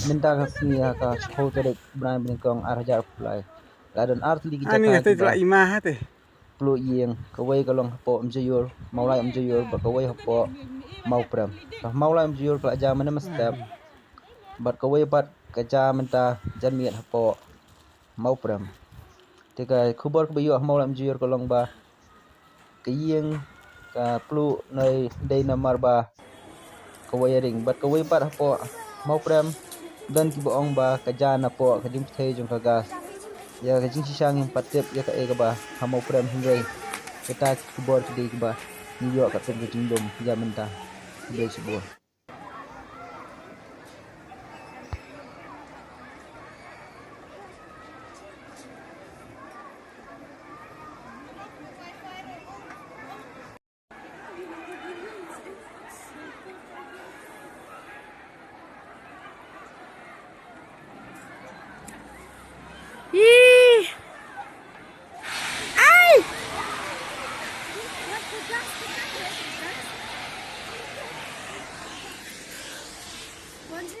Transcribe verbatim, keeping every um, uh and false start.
Mynta ka sngi ha ka shiphew tarik bnai ba nyngkong ar hajar arphew lai, la don ar tylli ki jaka kiba pynlut ïing. Kawei ka long hapoh Mjaiur, Mawlai Mjaiur, bad kawei hapoh Mawprem. Ka Mawlai Mjaiur ka la jia mynne mynstep, bad kawei pat ka jia mynta janmiet hapoh Mawprem. Te ka khubor kaba ïoh ha Mawlai Mjaiur ka long ba ka ïing ka pynlut, dei namar ba ka wiring. Bad kawei pat hapoh Mawprem, don kiba ong ba ka jia napoh ka jingpyrthei jong ka gas. Ïa ka jingshisha ngim pat tip ïa kaei kaba ha Mawprem, hynrei kita ki khubor ki dei kiba ngi ïoh katkum ka jingdum ïa mynta. Khublei shibun.